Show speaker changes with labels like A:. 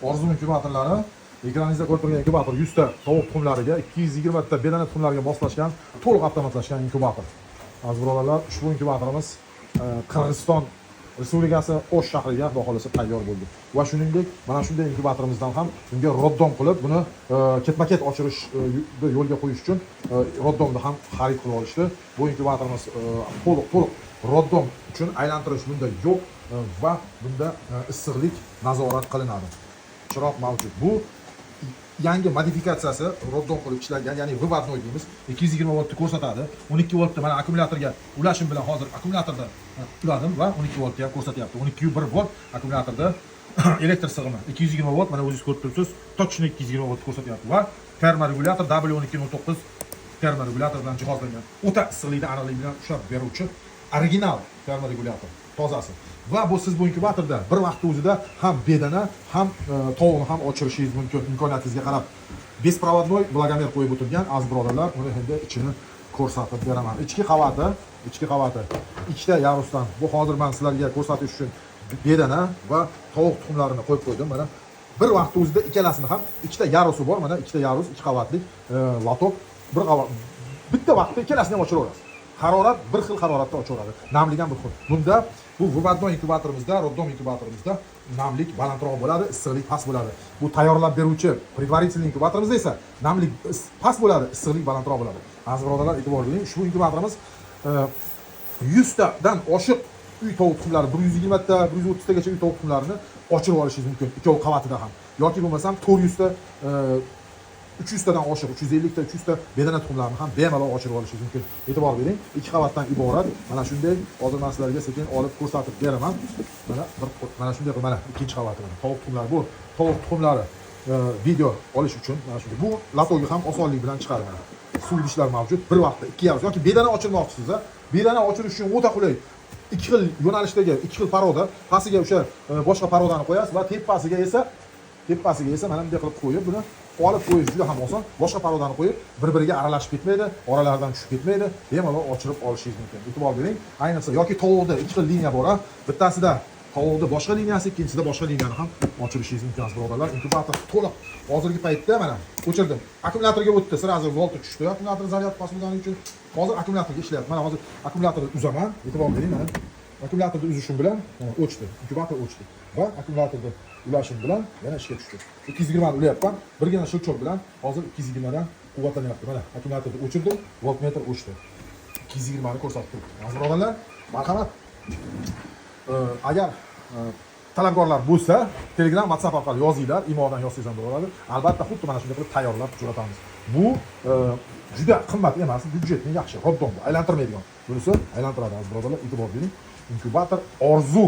A: Orzu inkubatorlari. Ekraningizda ko'rib turgan inkubator 100 ta tovuq tuxumlariga, 220 ta bedana tuxumlariga moslashgan, to'liq avtomatlashgan inkubator. Aziz birodarlar, ushbu inkubatorimiz Qirg'iziston Respublikasi O'sh shahriga, Xudo xohlasa, tayyor bo'ldi. Va shuningdek, mana shunday inkubatorimizdan ham unga роддом qilib, buni ketma-ket ochirish yo'lga qo'yish uchun роддом ni ham xarid qilib olishdi. Bu inkubatorimiz to'liq роддом uchun, aylantirish bunda yo'q va bunda issiqlik nazorat qilinadi. Chiroq mavjud. Bu yangi modifikatsiyasi, роддом qilib ishlangan, ya'ni выводной deymiz. 220 voltni ko'rsatadi. 12 voltni mana akkumulyatorga ulashim bilan, hozir akkumulyatorda uladim va 12 voltga ham ko'rsatyapti. 12,1 volt akkumulyatorda elektr sig'imi. 220 volt, mana o'zingiz ko'rib turibsiz, точно 220 volt ko'rsatyapti va termoregulyator W1209 termoregulyator bilan jihozlangan. O'ta issiqlikni aniqlik bilan ushlab beruvchi original termoregulyator, tozasi. Va bu siz bu inkubatorda bir vaqtda o'zida ham bedana, ham tovuqni ham ochirishingiz mumkin, imkoniyatingizga qarab. Беспроводной влагомер qo'yib o'tilgan, aziz birodarlar, uni endi ichini ko'rsatib beraman. Ichki qavati ikkita yarusdan. Bu hozir men sizlarga ko'rsatish uchun bedana va tovuq tuxumlarini qo'yib qo'ydim. Mana, bir vaqtda o'zida ikkalasini ham, ikkita yarusi bor, mana ikkita yarus, ikki qavatlik лоток, bir qavat, bitta vaqtda ikkalasini ham ochiraverasiz. Harorat bir xil haroratda ochaveradi. Namlik ham bir xil. Bunda, bu выводной inkubatorimizda, роддом inkubatorimizda namlik balandroq bo'ladi, issiqlik past bo'ladi. Bu tayyorlab beruvchi предварительный inkubatorimizda esa namlik past bo'ladi, issiqlik balandroq bo'ladi. Aziz birodarlar, e'tibor bering, ushbu inkubatorimiz 100 tadan oshiq uy tovuq tuxumlari, 120 ta, 130 tagacha uy tovuq tuxumlarini ochirib olishingiz mumkin ikkov qavatida ham. Yoki bo'lmasam 400 ta, 300 tadan oshiq, 350 ta, 300 ta bedana tuxumlarini ham bemalol ochirib olishingiz mumkin. E'tibor bering, ikki qavatdan iborat. Mana shunday, hozir men sizlarga sekin olib ko'rsatib beraman. Mana bir, mana shunday qilib, mana ikkinchi qavati, mana tovuq tuxumlari. Bu tovuq tuxumlari video olish uchun mana shunday. Bu лоток i ham osonlik bilan chiqadi mana. Suv idishlar mavjud. Bir vaqtda ikki yarus yoki bedana ochirmoqchisiz, a? Bedana ochirish uchun o'ta qulay. Ikki xil yo'nalishdagi ikki xil порода, pastiga o'sha boshqa порода ni qo'yasiz va tepasiga esa mana bunday qilib qo'yib, buni olib qo'yish juda ham oson. Boshqa порода ni qo'yib, bir-biriga aralashib ketmaydi, oralaridan tushib ketmaydi. Bemalol ochirib olishingiz mumkin. E'tibor bering. Ayniqsa yoki tovuqda ikki xil liniya bor, a? Bittasida tovuqda boshqa liniyasi, ikkinchisida boshqa liniyani ham ochirishingiz mumkin, aziz birodarlar. Inkubator to'liq hozirgi paytda, mana, o'chirdim. Akkumulyatorga o'tdi, сразу volti tushdi. Akkumulyator zaryad past bo'lgani uchun hozir akkumulyatorga ishlayapti. Mana, hozir akkumulyatorni uzaman. E'tibor bering, mana. Akkumulyatorni uzishim bilan mana o'chdi. Inkubator o'chdi va akkumulyatorni ulashim bilan yana ishga tushdi. 220 ni ulayapman. Birgina щелчок bilan hozir 220 dan quvvatlanyapti. Mana, akkumulyatorni o'chirdim, voltmetr o'chdi. 220 ni ko'rsatib turibdi. Aziz birodarlar, marhamat. Agar talabgorlar bo'lsa, Telegram, WhatsApp orqali yozinglar, imodan yozsangiz ham bo'ladi. Albatta, xuddi mana shunday qilib tayyorlab jo'natamiz. Bu juda qimmat emas, byudjetni yaxshi, роддом bu, aylantirmaydigan. Bunisi aylantiradi, aziz birodarlar, e'tibor bering. Inkubator Orzu.